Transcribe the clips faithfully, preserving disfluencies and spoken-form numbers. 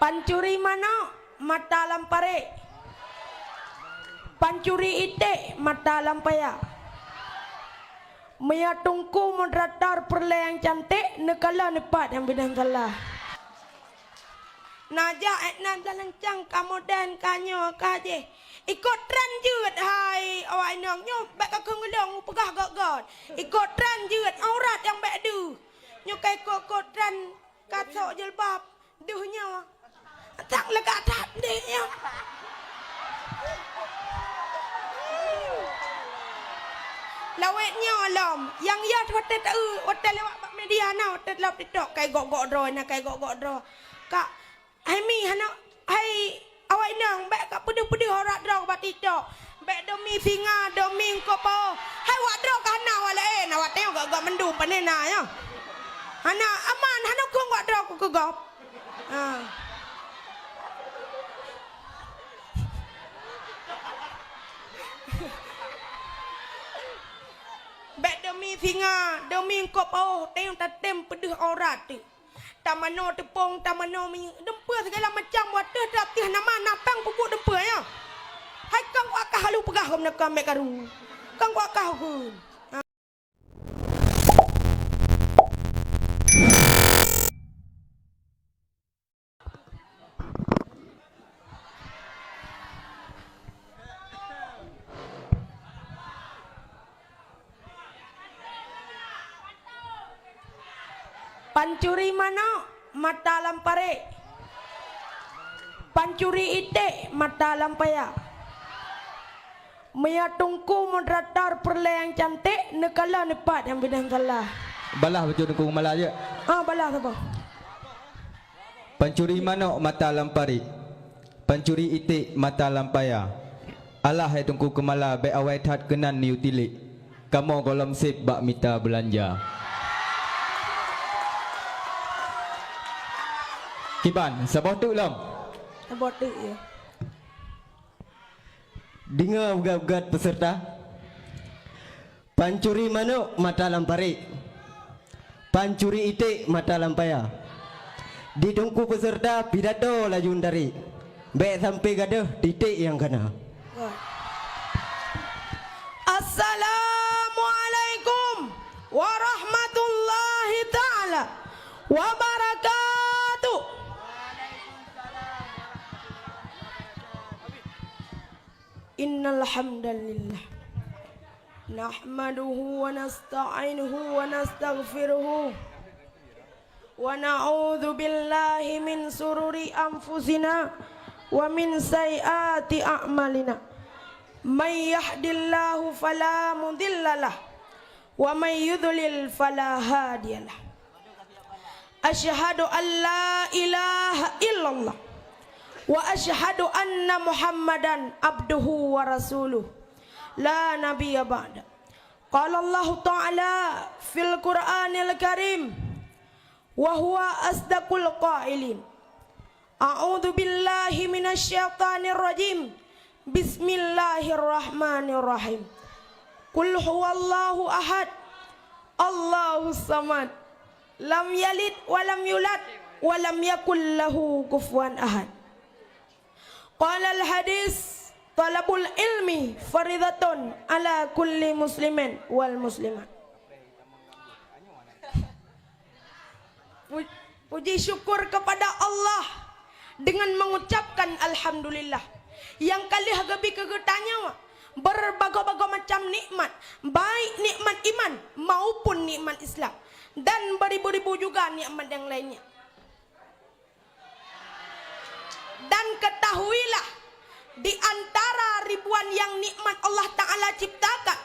Pancuri manok, mata lam parék. Pancuri iték, mata lam paya. Meunyoe teungku moderator peureulée nyang canték, neukalon ipat nyang bidan salah. Na jak ék nan jalan cang ka modern ka nyoe ka jih. Ikot tren jeuet hai awak inong nyoe bék ka keuneulong peugah göt-göt. Ikot tren jeuet aurat nyang bék deuh. Nyoe ka ikot-ikot tren ka sok jilbab deuh nyoe. Tang lagak that deh nyoe. Lawét nyoe lom, nyang yah watée ta-, watée lewat bak media na, watée lom TikTok, kai gok-gok droe na, kai gok-gok droe. Kak, hai mi hana, hai awak inong, bék ka peudeuh-peudeuh aurat droe bak TikTok. Bék domi singa, domi eungkôt paoh. Hai wak droe ka hana wak laén, awak teuh gok-gok mandum pane na nyoe. Hana aman, hana kong wak droe ku keu gob. Ah. Bék domi singa, domi eungkôt paoh, teuh tatem peudeuh aurat teuh. Tamanoe teupông, tamanoe minyeuk, deumpeu sigala macam watée teuh nama napang pupuk deumpeu nyoe. Hai kang kuakah halu peugah gom nakam bék karu. Kang kuakah hukun. Pancuri manok, mata lam parék. Pancuri iték, mata lam paya. Meunyoe teungku moderator peureulée nyang canték, neukalon ipat nyang bidan salah. Balah bacut teungku keumala jeuet. Ah, balah saboh. Pancuri manok, mata lam parék. Pancuri iték, mata lam paya. Alah hai teungku keumala bék awai that keunan neuyue tilék. Kamoe gohlom sép bak mita beulanja. Kiban, saboh teuk lom. Saboh teuk, ya. Deungoe beugöt-beugöt peuseureuta. Pancuri manok mata lam parék. Pancuri iték mata lam paya. Di teungku peuseureuta pidato laju neutarek. Bék sampoe gadôh titék nyang kana. Assalamualaikum warahmatullahi taala wabarakatuh. Innal hamdalillah. Nahmaduhu wa nasta'inuhu wa nastaghfiruhu. Wa na'udzu billahi min sururi anfusina wa min sayyiati a'malina. May yahdillahu fala mudhillalah. Wa may yudlil fala hadiyalah. Asyhadu an la ilaha illallah. Wa asyhadu anna Muhammadan abduhu wa rasuluh. La nabiyya ba'da. Qala Allahu ta'ala fil Qur'anil Karim, wa huwa asdaqul qailin. A'udzu billahi minasy syaithanir rajim. Bismillahirrahmanirrahim. Qul huwallahu ahad. Allahus samad. Lam yalid wa lam yulad wa lam yakul lahu kufuwan ahad. Qalal hadis, thalabul ilmi faridhatun ala kulli muslimin wal muslimat. Pu-, puji syukur kepada Allah dengan mengucapkan alhamdulillah. Nyang ka lheueh geubri keu geutanyoe berbagai-bagai macam nikmat, baik nikmat iman maupun nikmat Islam, dan beribu-ribu juga nikmat yang lainnya. Dan ketahuilah, di antara ribuan yang nikmat Allah Ta'ala ciptakan,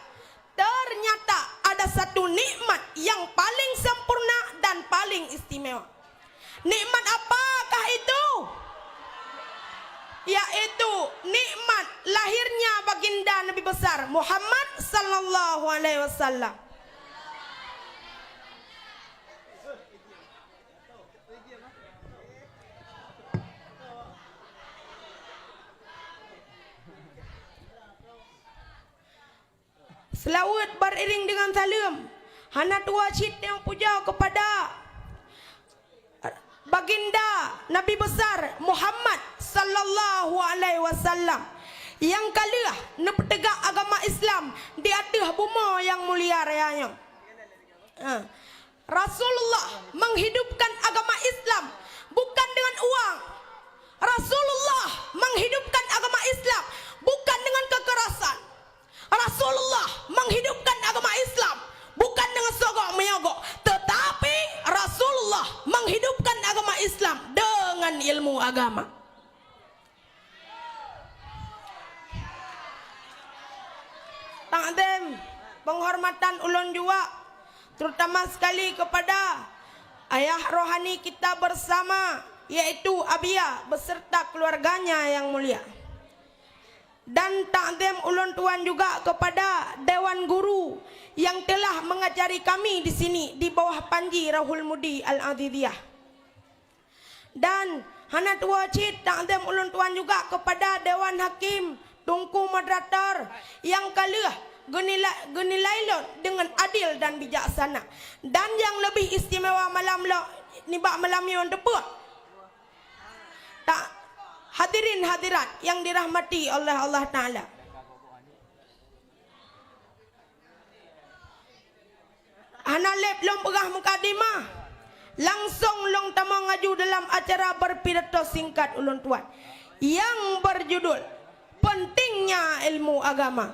ternyata ada satu nikmat yang paling sempurna dan paling istimewa. Nikmat apakah itu? Yaitu nikmat lahirnya baginda Nabi besar Muhammad sallallahu alaihi wasallam. Seulaweuet beriring dengan saleuem. Hana tuwoe cit nyang pujoe keupada Baginda Nabi Besar Muhammad sallallahu alaihi wasallam nyang ka lheueh neupeutegak agama Islam di ateueh bumoe nyang mulia raya nyoe. Ha. Rasulullah menghidupkan agama Islam bukan dengan uang. Rasulullah menghidupkan agama Islam bukan dengan kekerasan. Rasulullah menghidupkan agama Islam bukan dengan sogok menyogok, tetapi Rasulullah menghidupkan agama Islam dengan ilmu agama. Takzim, penghormatan ulôn juga, terutama sekali kepada ayah rohani kita bersama, yaitu Abiya beserta keluarganya yang mulia. Dan takzim ulôn tuan juga kepada Dewan Guru yang telah mengajari kami di sini di bawah panji Rauhul Mudi Al-Aziziyah. Dan hana tuwoe cit takzim ulôn tuan juga kepada Dewan Hakim Teungku Moderator nyang ka lheueh geunilai, geunilai lôn deungon adil dan bijaksana. Dan nyang leubeh istimewa malam lo-, nibak malam nyoe teupeu. Tak, hadirin hadirat yang dirahmati oleh Allah Taala. Hana lé lôn peugah mukadimah, langsong lôn tamong aju dalam acara berpidato singkat ulôn tuan yang berjudul Pentingnya Ilmu Agama.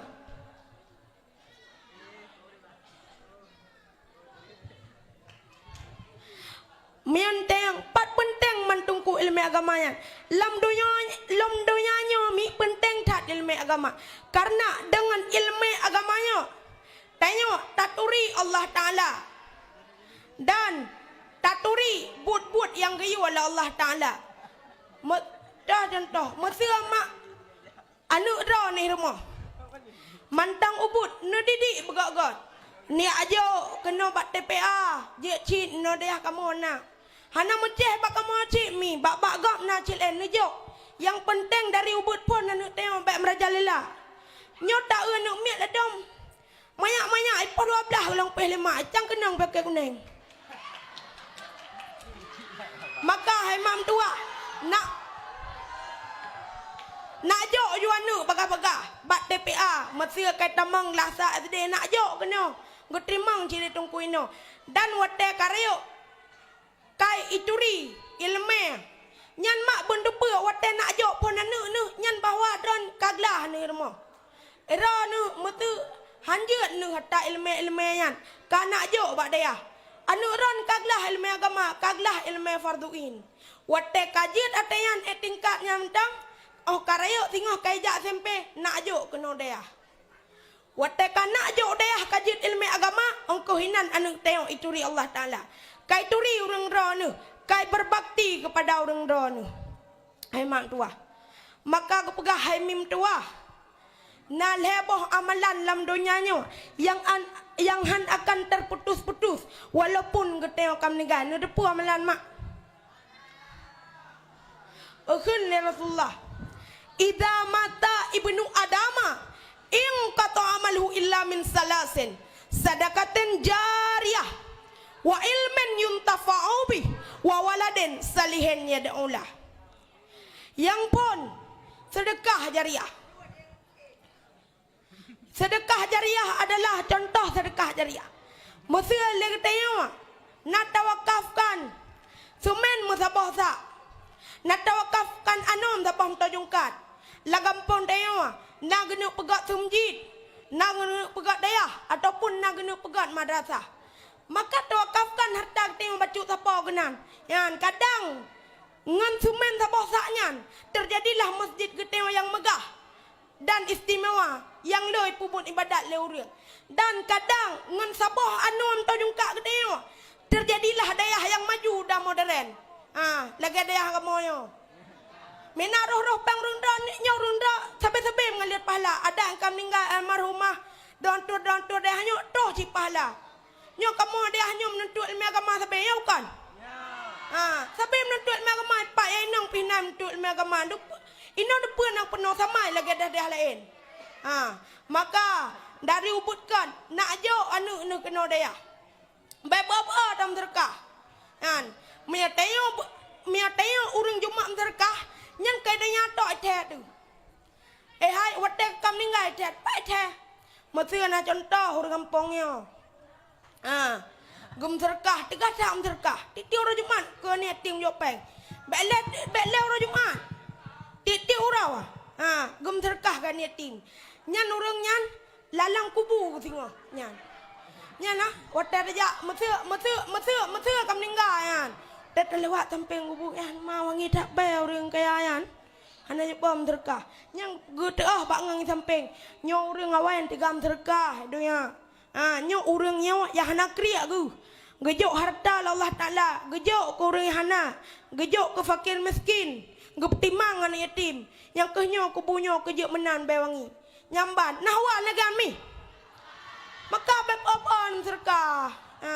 Meunyoe teuntang pat peunteng mantong ku ileumèe agama nyan. Lam donya, lam donya nyoe mi peunteng that ileumèe agama. Karena deungon ileumèe agama nyoe, tanyoe taturi Allah Taala dan taturi buet-buet nyang geuyue lé Allah Taala. Me-, dah contoh, meuseu mak Aneuk droeneuh rumoh mantong ubit neudidik beugöt-göt. Neujok keunoe bak T P A, jeuet cit nyoe dayah kamoe na. Hana meucéh bak kamoe cit mi, bak-bak gob na cit lé neujok. Nyang peunteng dari ubit phon aneuk tanyoe bèk meurajalela. Nyoe taeu aneuk miet ladôm. Manyak-manyak ipoh dua blaih ulang peuet lima, icang keunong pakai kuneng. Maka hai mak meutuwah, nak, nak jok ju aneuk bagah-bagah bak T P A, meuseu kai tamong lasa S D nak jok keunoe, geuteurimong cit lé teungku inoe. Dan watèe ka rayeuk, kai ituri ileumèe. Nyan mak beuneupeue watèe nak jok phon aneuk neuh nyan bahwa droen ka glah neuh rumoh. Droeneuh meuseu hanjeuet neuh ata ileumèe-ileumèe nyan ka nak jok bak dayah. Aneuk droen ka glah ileumèe agama, ka glah ileumèe fardhu ain. Watèe ka jeuet até nyan, eh, tingkat nyan mantong, 'oh ka rayeuk singoh ka ijak S M P, nak jok keunoe dayah. Watèe ka nak jok dayah ka jeuet ileumèe agama, 'oh keuh inan aneuk tanyoe ituri Allah Taala. Ka ituri ureueng droeneuh, ka ibeubakti keupada ureueng droeneuh. Hai mak meutuwah. Maka geupeugah hai mi meutuwah, na lhèe boh amalan lam donya nyoe nyang an-, nyang hán akan teuputus-putus, walaupun geutanyoe ka meuninggai. Neuteupeue amalan mak? Geukheun lé Rasulullah, "Idza mata ibnu Adama inqata'a amaluhu illa min salasin, sadaqatin jariyah, wa ilmin yuntafa'u bih, wa waladin salihin yad'u lah." Nyang phon, seudeukah jariyah. Seudeukah jariyah adalah contoh seudeukah jariyah. Meuseu lé geutanyoe na tawakafkan seumén meusaboh sak, na tawakafkan anom saboh meutojungkat. Lam gampông tanyoe na geuneuk peugöt seumeujid, na geuneuk peugöt dayah, ataupun na geuneuk peugöt madrasah. Maka tawakafkan hareuta geutanyoe bacut sapo keunan. Nyan kadang ngon seumén saboh sak nyan teujadilah meusjid geutanyoe nyang meugah dan istimewa nyang le peubuet iébadat lé ureuëng. Dan kadang ngon saboh anom tojungkat geutanyoe teujadilah dayah nyang maju dan modern. Ha, lagée dayah kamoe nyoe. Meunan roh-roh pang rundra nyoe rundra sabe-sabe meungalir pahala. Adak ka meuninggai almarhumah, dontur-dontur dayah nyoe troh cit pahala. Nyoe kamoe dayah nyoe meununtot iéleumé agama sabe, ya bukan? Ha, sabe meununtot iéleumé agama, pat ya inong pih na meununtot iéleumé agama. Dup-, inong dupeue nyang peunoh samai lagée dayah-dayah laén. Ha, maka dari ubit kon nak jok aneuk neuh keunoe dayah. Bèk beu-beu tam seudeukah. Nyan, meunyoe tanyoe be-, Meunyoe tanyoe ureuëng Jumat meuseudeukah, nyan keu donya tok thèe teuh. Eh hai, watèe ka meuninggai thèe, pai thèe. Meuseu na cuntoh ureuëng gampông nyoe. Ha. Geumeuseudeukah, teuga that meuseudeukah. Tiep-tiep uroe Jumat keu aneuk yatim jok péng. Bèk lé, bèk lé uroe Jumat. Tiep-tiep uroe. Ha, geumeuseudeukah keu aneuk yatim. Nyan ureuëng nyan lalang kubu geuh singoh nyan. Nyan nah, watèe tajak meuseu, meuseu, meuseu, meuseu ka meuninggai nyan. Watèe talewat sampéng kubu nyan, ma wangi that bèe ureuëng kaya nyan. Hana jeuet bom seudeukah. Nyang geuteuôh bak ngon sampéng, nyoe ureuëng awai teuga meuseudeukah donya. Ha, nyoe ureuëng nyoe nyang hana kriek geuh. Geujok hareuta lé Allah Taala, geujok keu ureuëng nyang hana, geujok keu fakir miskin, geupeutimang aneuk yatim. Nyang keuh nyoe kubu nyoe keu jeuet meunan bèe wangi. Nyan ban, nah wa lagèe nyan mi. Maka bèk po-po meuseudeukah. Ha.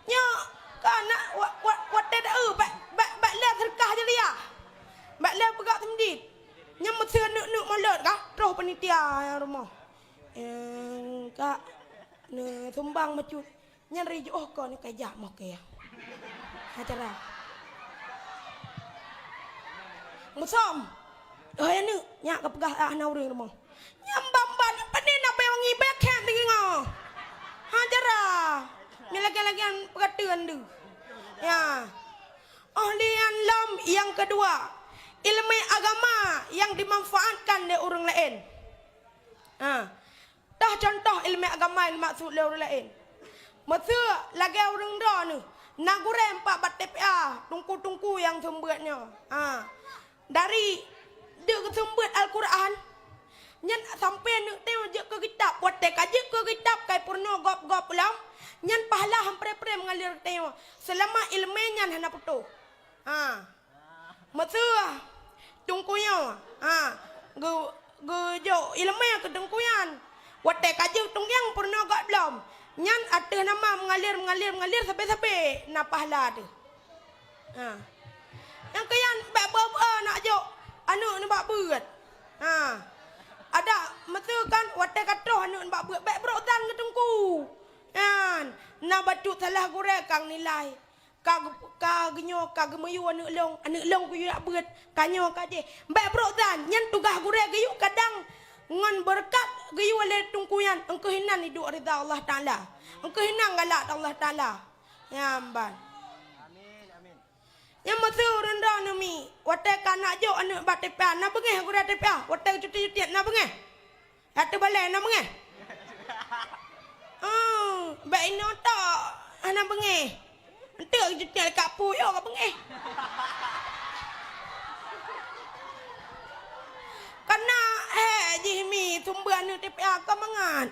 Nyoe ka na wa-, wa-, watèe da'eu bèk, bèk, bèk lé seudeukah jariah. Bèk lé peugah teumdit. Nyan meuseu neuk-neuk mulod ka troh panitia nyang rumoh. Nyang ka neusumbang bacut. Nyan rijoh kon ka jak moh keu acara. Musom. Oh ya neuk, nyak ka peugah ah na ureuëng rumoh. Nyang ban-ban pane na bèe wangi bèe khem teungoh. Acara. Nyan lagèe-lagèe peugah teun deuh. Ya. Oh lian lom nyang keudua, ileumèe agama nyang dimanfaatkan lé ureuëng laén. Ha. Toh cuntoh ileumèe agama nyang dimaksud lé ureuëng laén. Meuseu lagèe ureuëng droeneuh, na gurèe pat bak T P A, teungku-teungku nyang seumeubeuet nyoe. Ha. Dari deuk geuseumeubeuet Al-Quran, nyan sampé neuk tanyoe jeuet keu kitab. Watèe ka jeuet keu kitab ka peurunoe gob-gob lom, nyan pahala han pré-pré meungalir keu tanyoe, seulama ileumèe nyan hana putôh. Ha. Meuseu teungku nyoe, ha, geu-, geujok ileumèe keu teungku nyan. Watèe ka jeuet teungku nyan peurunoe gob lom, nyan ateueh nama meungalir, meungalir, meungalir sabé-sabé na pahala teuh. Ha. Nyang keu nyan bèk beu-beu nak jok aneuk nibak beuet. Ha. Adak meuseu kan watèe ka troh aneuk nibak beuet, bèk brok dan keu teungku. Nyan, na bacut salah gurèe kang nilai. Ka geu-, ka geunyoe ka geumeuyue aneuk lôn, aneuk lôn geuyue jak beuet, ka nyoe ka jéh. Bèk brok dan, nyan tugaih gurèe geuyue kadang ngon beureukat geuyue lé teungku nyan, eungkeuh inan iduek rida Allah Taala. Eungkeuh inan galak Allah Taala. Nyan ban. Amin, amin. Nyang meuseu ureuëng droeneuh mi, watèe ka nak jok aneuk bak T P A, na beungèh gurèe T P A, watèe cuti-cuti na beungèh. Ateueh balèe na beungèh. Oh, bak inoe tok hana beungèh. Enteuk cuti ka puyôh ka beungèh. Kana, eh, jih mi sumber aneuk T P A ka mangat.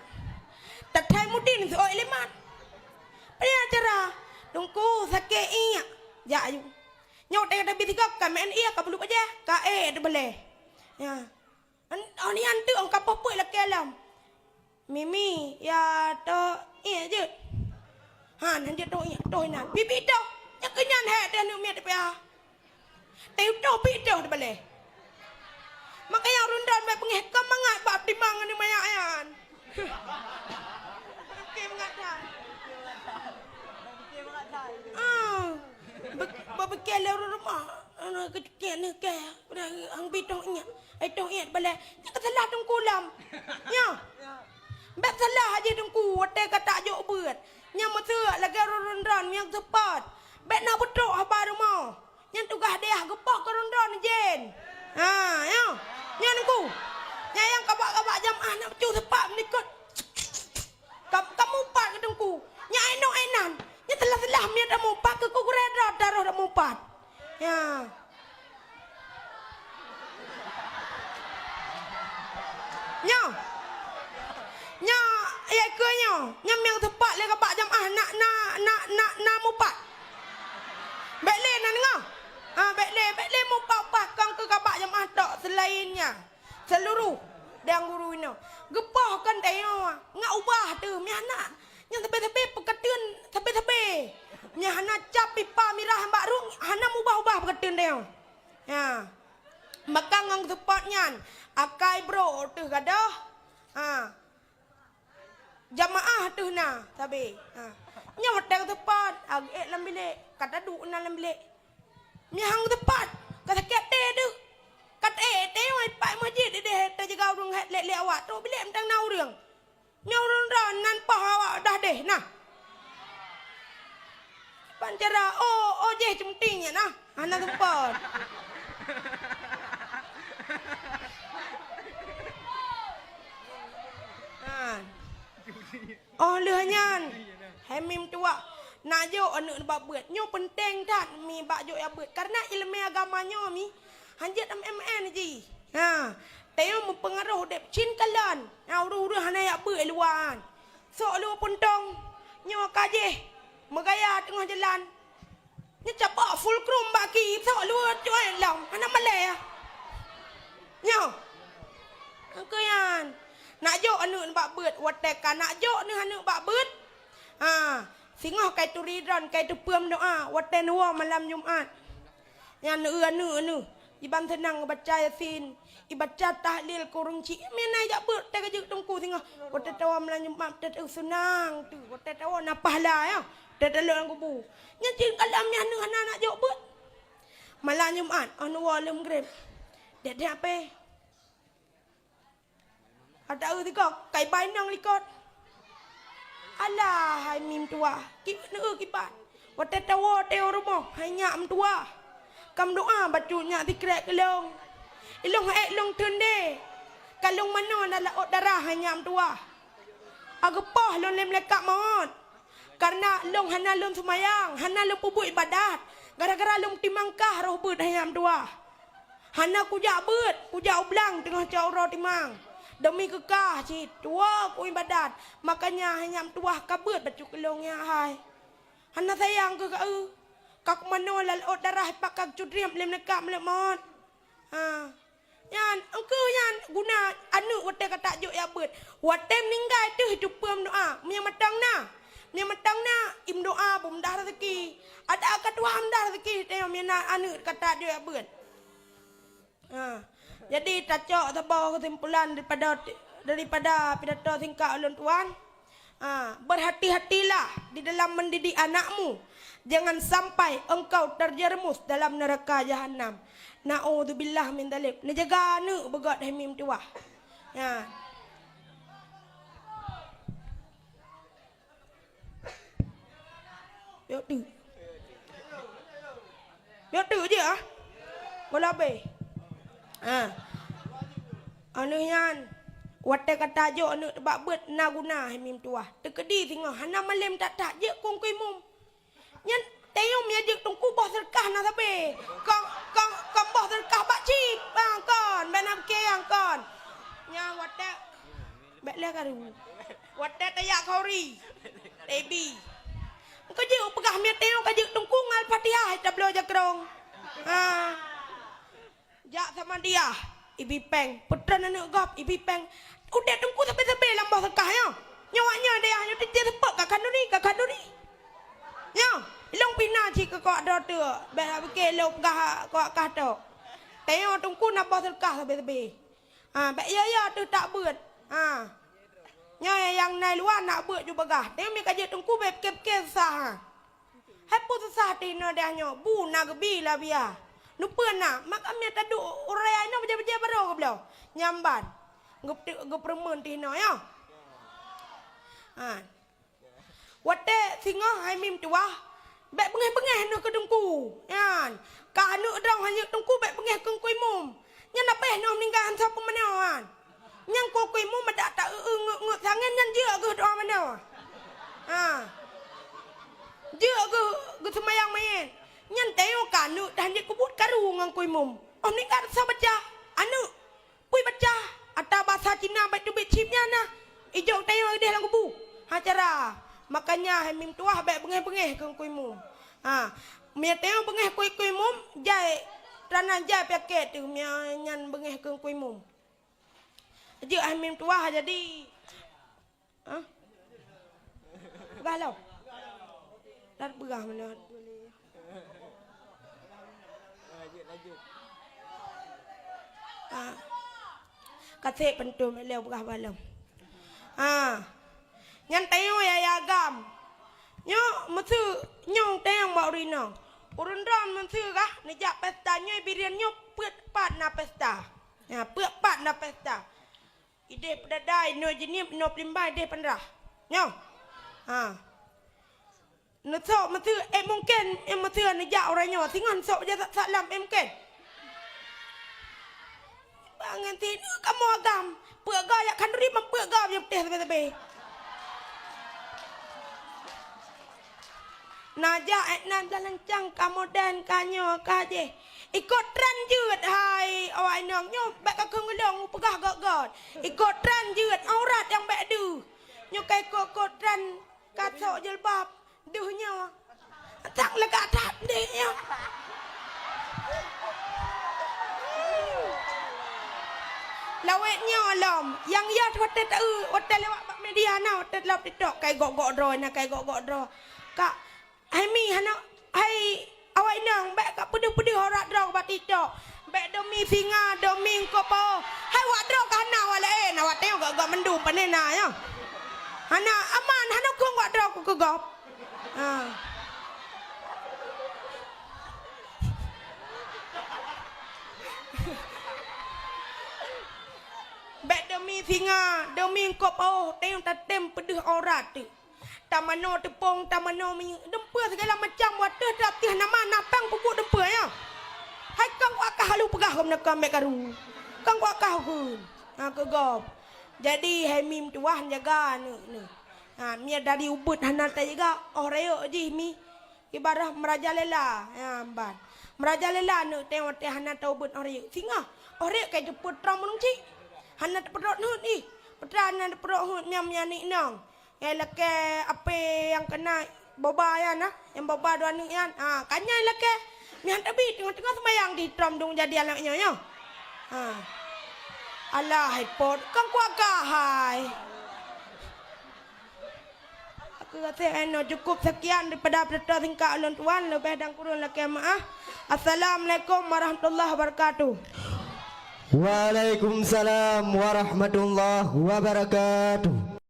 Tathai mudin seuôt ileman. Peue cara? Teungku sakét iék. Jak aju. Nyoe teuka tabi tiga ka meu'en ié ka bulu bajèe, ka ék teubalèe. Ya. An-, an nyan teuk ka poh peuet lakèe lom. Mimi, ya toh iék jeuet. Han, han jeuet toh iék, toh inan. Bibi toh, nyang keu nyan hèk teuh aneuk miet T P A. Teuh toh pi toh teubalèe. Makanya ureueng droen bèk beungèh ka mangat bak timang aneuk manyak nyan. Oke, mangat that. Ah. Be-, beupike lé ureueng rumoh, aneuk keucil nyoe kèe, udah hang bi toh iék, ai toh iék balèe. Nyan ka salah teungku lom. Nyoe. Bèk salah jih teungku, watèe ka tajok beuet. Nyan meuseuôt lagèe ureueng droen nyang seupôt. Bèk na beutrok haba rumoh. Nyan tugaih dayah geupoh keu ureueng droen jén. Ha, nyoe. Nyan teungku. Nyan nyang kabak-kabak jamaah na cu seupôt meunikot. Ka, ka mupat keu teungku. Nyan inong inan. Nyan teulah-teulah miet dak mupat keu gurèe droe taroh dak mupat. Ya. Nyoe. Nyoe, ya keu nyoe. Nyan nyang teupat lé kabak jamaah nak, nak, nak, nak, nak mupat. Bèk lé na deungö. Ha, bèk lé, bèk lé mupat-mupat kong keu kabak jamaah tok seulaén nyan. Seuluruh dan guru inoe geupoh keu tanyoe ngat ubah teuh meuhana. Nyang sabe-sabe peukateuen sabe-sabe. Meuhana cap pipa mirah bak rueng hana mubah-ubah peukateuen tanyoe. Ha. Maka ngon seupôt nyan, akai brôk teuh gadôh. Ha. Jamaah teuh na sabe. Ha. Nyoe watèe seupôt, ageuék lam bilék, ka taduek na lam bilék. Meuhang teupat, ka sakét até deuh. Ka taék teuh, i pat meuseujid idéh tajaga ureuëng hét lé-lé awak, trok bilék mantong na ureuëng. Nyoe ureuëng droe nan poh awak dah deh nah. Ban cara, oh, oh, jih cemting nyan nah. Hana seumpat. Ha. Oh lheueh nyan, hai mim tuwah, nak jok aneuëk bak beuet. Nyoe peunteng that mi bak jok jak beuet. Kareuna iéleumé agama nyoe mi hanjeuet M M N jih. Ha, tanyoe meupeungaroh udeb cit kalon. Na ureuëng-ureuëng hana jak beuet luwa nyan. Sok lôn peuntong, nyoe ka jih meugaya teungoh jalan. Nyoe cabak full chrome bak ki, sok luwa cuai lom, hana malée. Nyoe. Engkeu nyan. Nak jok aneuëk bak beuet, watée ka nak jok neuh aneuëk bak beuet. Ha, singoh kai turi droen, kai teupeu meudoá, watée neuwoe malam Jumat. Nyan eu aneuëk neuh, jiban seunang baca Yasin, ibaca tahlil kureueng cit, meunan jak beuet, watée ka jeuet teungku singoh. Watée tawoe malam Jumat, watée teu seunang teuh, watée tawoe na pahala ya. Teutaleueng kubu. Nyan cit kalon nyan hana nak jok beuet. Malam Jumat, oh neuwoe lom greb. Dek-dek ape? Ada eu tiga, kai bai nang likot. Alah, hai mim tuwah. Kiban eu kiban. Watée tawoe teuh rumoh, hai nyak meutuwah. Kam doá bacut nyak sikrek keu lôn. Ilôn ék lôn teundé. Ka lôn manoe na laôt darah, hai nyak meutuwah. Ageupoh lôn lé malaikat mawöt. Kareuna lôn hana lôn seumayang, hana lôn peubuet iébadat, gara-gara lôn timang kah roh beuet hai nyak meutuwah. Hana kujak beuet, kujak u blang teungoh cok uroe timang. Deumi keu kah cit, tuwoe ku iébadat, makanya hai nyak meutuwah ka beuet bacut keu lôn nyak hai. Hana sayang keuh keu eu, ka kumanoe laôt darah pat ka cutrieb lé malaikat malaikat mawöt. Ha. Nyan, engkeu nyan guna aneuëk watée ka tajok jak beuet. Watée meuninggai teuh teupeu meudoá. Meunyoe mantong na, meunyoe mantong na, imeudoá beumeudah raseuki. Ada ka tuha meudah raseuki teuh meunyoe na aneuëk ka tajok jak beuet. Ha. Jadi tacok saboh keusimpulan daripada daripada pidato singkat ulôn tuan. Ah, berhati-hatilah di dalam mendidik anakmu, jangan sampai engkau terjerumus dalam neraka jahanam. Naudzubillah min dzalik. Neujaga aneuëk beugöt hai mim tuwah. Ya. Yok tu. Nyoe teuk jih ah. Mula abéh. Ha. Aneuëk nyan, watée ka tajok aneuëk bak beuet na guna hai mim tuwah. Teukeudi singoh hana malém that-that jeuet keu ungkui mum. Nyan tayong mia jeuet teungku boh seureukah na sabe. Kong, kong, kong boh seureukah bak cit. Bang kon, bèk na pike nyang kon. Nyan watée Bèk lé karu. Watée tajak khauri, tabi. Engkau jeuet peugah miet nyoe ka jeuet teungku ngon Al-Fatihah tabloe jakrong. Ha. Jak sama dia, ibi péng. Peutreun aneuëk gob, ibi péng. Udeb teungku sabe-sabe lam boh seukah nyoe. Nyoe awak nyoe dayah nyoe teutie seupôt ka khanduri, ka khanduri. Nyoe, ilong pih na cit keu kawak droe teuk. Bèk pike lôn peugah kawak kah tok. Tayong teungku na boh seukah sabe-sabe. Ha, bèk yo-yo teuh tak beuet. Ha. Nyoe nyang na i luwa nak beuet ju bagah. Teuh mi ka jeuet teungku bèk pike-pike susah, ha. Hai peue susah teuh inoe dah nyoe, bu na geubi lam biya. Nupeue na, maka mi taduek urai inoe bajèe-bajèe barô geubloe. Nyamban. Geup-, geupeureumeun teuh inoe, ya. Ha. Watée singoh hai mim tuwah, bèk beungéh-beungéh neuh keu teungku. Nyan, ka aneuëk droe hana teungku bèk beungéh keu ungkui mum. Nyan abéh neuh meuninggai han soe peumanoe nyan. Nyan keu ungkui mum adak ta eu-eu ngeuet-ngeuet sangén nyan jeuet geuh doa manoe. Ha. Jeuet geuh geuseumayang manyét. Nyan tayong ka aneuëk dan jeuet keubuet karu ngon ungkui mum. Oh meuninggai soe baca? Aneuëk. Pui baca, ata basa Cina bak teubiet chip nyan na. Ijok tayong ideh lam kubu. Ha cara. Makanya hai mim tuwah bèk beungéh-beungéh keu ungkui mum. Ha. Meunyo tayong beungéh keu ungkui mum, jai, teunan jai peunyakét teuh meunyo nyan beungéh keu ungkui mum. Jeuet hai mim tuwah jadi. Hah? Peugah lom. Lat peugah meunan. Ah. Kasek pentom lé peugah balom. Ah. Nyan tayong ya, ya agam. Nyoe meusu nyong tayong bak ureueng inong. Ureuëng droe meuseu gah neujak pesta nyoe, Bireuen nyoe peuet pat na pesta. Ya, peuet pat na pesta. Ideh Peudadai, inoe Jeunieb, inoe Peulimbang, ideh Peunrah. Nyoe. Ha. Neusok meuseu, eh, mungken, eh, meuseu neujak uroe nyoe. Singoh neusok jak sa-, salam, eh, mungken. Bangan ti, kamoe agam. Peuet goe jak khanduri, ban peuet goe nyang putéh sabe-sabe. Na jak, eh, nan dalam cang ka modern, ka nyoe, ka jih. Ikot tren jeuet, hai awak inong. Nyoe bèk ka kheun ulôn peugah göt-göt. Ikot tren jeuet, aurat nyang bèk deuh. Nyoe ka ikot-ikot tren, ka sok jilbab. Deuh nyoe. Tang lega that deh nyoe. Lawét nyoe lom. Nyang yah watèe ta-, watèe lewat bak media na, watèe lom TikTok, kai gok-gok droe na, kai gok-gok droe. Ka, hai mi hana, hai awak inong, bèk ka peudeuh-peudeuh aurat droe bak TikTok. Bèk domi singa, domi eungkôt paoh. Hai wak droe ka hana awak laén, awak tengok gok-gok mandum pane na nyoe. Hana aman, hana kong wak droe ku keu gob. Ha. Bèk domi singa, domi eungkôt paoh, teuh tatem peudeuh aurat teuh. Tamanoe teupông, tamanoe minyeuk, dumpeue sigala macam, watèe tateuh nama, na pang pupuk dumpeue nyoe. Hai kang kuakah lalu peugah gom nakam bèk karu. Kang kuakah kheun. Ha, keu gob. Jadi hai mi meutuwah jaga aneuk neuh. Ha, mia dari ubeuet hana tajaga, oh rayek jih mi. Ibarat meurajalela, ya, ban. Meurajalela aneuk teuh watèe hana taubeuet oh rayek. Singoh, oh rayek ka jipeuet trom ureueng chik. Hana teupeurot heuet ih. Peue hana teupeurot heuet nyang, nyang aneuk inong. Eh, lakèe apè nyang keuna boba nyan, ah, nyang boba dua aneuk nyan. Ah, ka nyan lakèe. Nyan tabi teungoh-teungoh seumayang di trom dong jadi aneuk nyoe, nyoe. Ah. Alah, hai pot, kang kuagah hai. Aku rasa eno cukup sekian daripada peurintah singkat ulôn tuan, leubeh dan kurang lakèe meu'ah. Assalamualaikum warahmatullahi wabarakatuh. Waalaikumsalam warahmatullahi wabarakatuh.